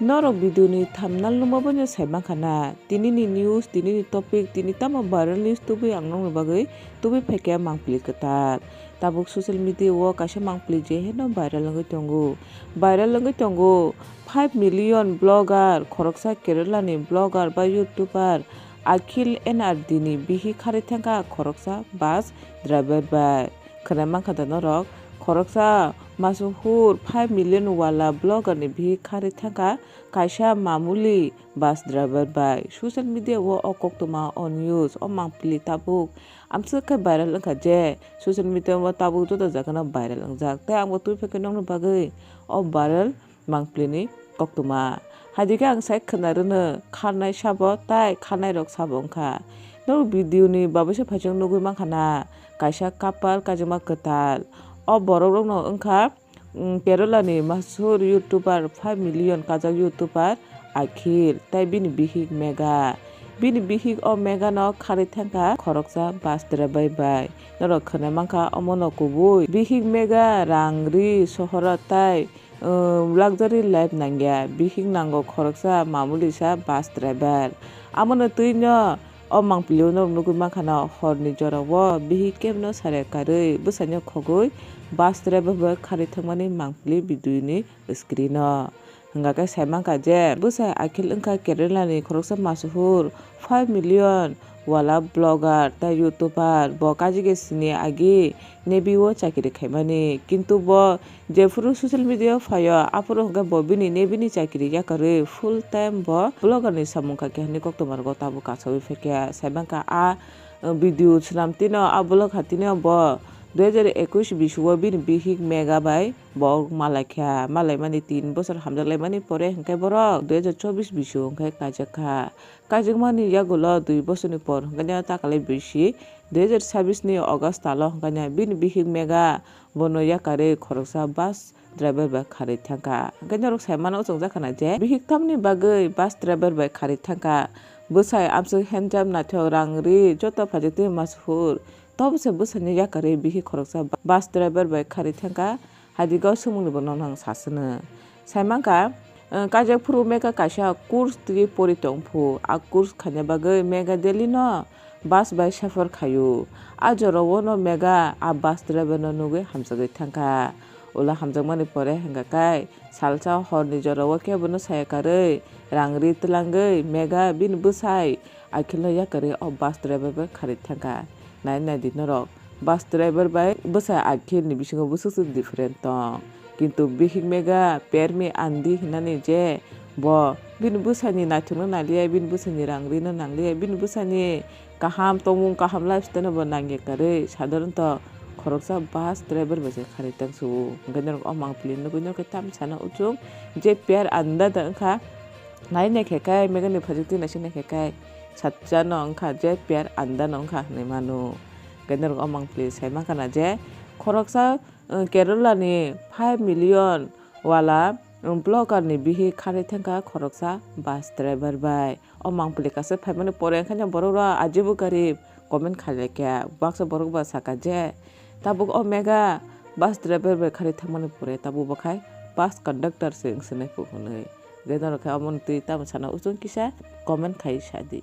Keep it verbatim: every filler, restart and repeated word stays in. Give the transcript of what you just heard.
Norok video ni thumbnail nukma bai no sai mankha na, tini ni news, tini ni topic, tini tamo viral news tubui ang nokni bagwi tubui phaikha mangpili kwtal. Tabuk social media o kaisa mangpili je heno viral wngwi tongo. Viral wngwi tongo five million blogger, khoroksa Kerala ni blogger ba youtuber Akhil N R D ni bihik kharwi thangkha khoroksa bus driver bai. Khwnai mankha da norok, khoroksa masuhur five million wala blogger ni bihik kharwi thangkha kaisa mamuli bus driver bai. Social media o o koktwma o news o mangpili tabuk amswk khe viral wngkha je social media o tabuk joto jaga no viral wngjak. Tei ang bo twi phaikhe nokni bagwi o viral mangpili ni koktwma. Haidikhe ang sai khwna rwno kharnai sabo tai kharnai rok sabo wngkha. Norok video ni babusa phaisong nugwi mankha na kaisa couple kaijakma kwtal. O borok rok no wngkha, mm, Kerala ni mashhur youtuber five million kajak youtuber Akhil tai bini bihik Mega. Bini bihik o Mega no kharwi thangkha khoroksa bus driver bai. Norok khwnai mankha omo no kubui. Bihik Mega rang ri sohoro tai, um, luxury life nangya. Bihik nango khoroksa mamuli sa bus driver. Amo no twi no o mangpili o norok nugwi mankha na hor ni jora o bihik kebo no sare karwi bwsai no khogwi bus driver bai kharwi thangmani mangpili video ni screen o. Hwnkha khe sai mankha je bwsai Akhil wngkha Kerala ni khoroksa masuhur five million wala blogger tai youtuber. Bo kajike sini agi Navy o chakiri khaimani, kintu bo jephuru social media o phaio aphuru hwnkhe bo bini Navy ni chakiri yakarwi full time bo blogger ni samung kha keha ni koktwma rogo tabuk kasawi phaikha. Sai mankha a, uh, video swnam tino a blog ha tino bo dui hajar ekush bisio bini bihik Mega bai bo malaikha, malaimani tin bosor hamjaklaimani pore hwnkhe borok dui hajar chobbish bisio hwnkhe kaijakha. Kaijakmani yagulo dui bosorni por hwnkhe takalai bisi dui hajar sabbish ni August talo hwnkhe bini bihik Mega bono yakarwi khoroksa bus driver bai kharwi thangkha. Hwnkhe norok sai mano chwngjakha na je bihik tamni bagwi bus driver bai kharwi thangkha. Bwsai amswk handsome naithok rang ri joto phaijak twi mashhur. Tobo se bwsai no yakarwi bihik khoroksa bus driver bai kharwi thangkha. Haidikhe o swngmungni bo nono ang saswno. Sai mankha, eh, kaijak phuru Mega kaisa course twi pori tong phu. A course khaina bagwi Mega daily no bus bai suffer khaio. A jora o no Mega a bus driver no nugwi hamjagwi thangkha. Ulo hamjakmani pore hwnkha khe salsa horni jora o khe bono saya karwi rang ri twlangwi Mega bini bwsai Akhil no yakarwi o bus driver bai kharwi thangkha. Nai nai di norok, bus driver bai bwsai Akhil ni bisingo bwswk swk different tong. Kintu bihik Mega per me andi hinani je bo bini bwsani naithokno naliya, bini bwsani rang rino nangliya, bini bwsani kaham tongmung, kaham lifestyle no bo nangya karwi sadharanto khoroksa bus driver bai se kharwi tang su. Hwnkhe norok o mangpili nugwi norok khe tam sana uchung je per anda da wngkha. Nai nai khe kai Mega ni phajwk twi naising nai khe kai sacha no wngkha je per anda no wngkha hinwi mano. Hwnkhe norok o mangpili sai mankha na je khoroksa, uh, Kerala ni five million wala, um, blogger ni bihik kharwi thangkha khoroksa bus driver bai. O mangpili kaisa phaimani pore wngkha borok rok ajibo gari comment khailai kha. Baksa borok ba saka je tabuk o Mega bus driver bai kharwi thangmani pore tabuk bo khai bus conductor se wngsinai phu hwnwi. Hwnkhe norok khe omo twi tamo sana uchung kisa comment khai sa di.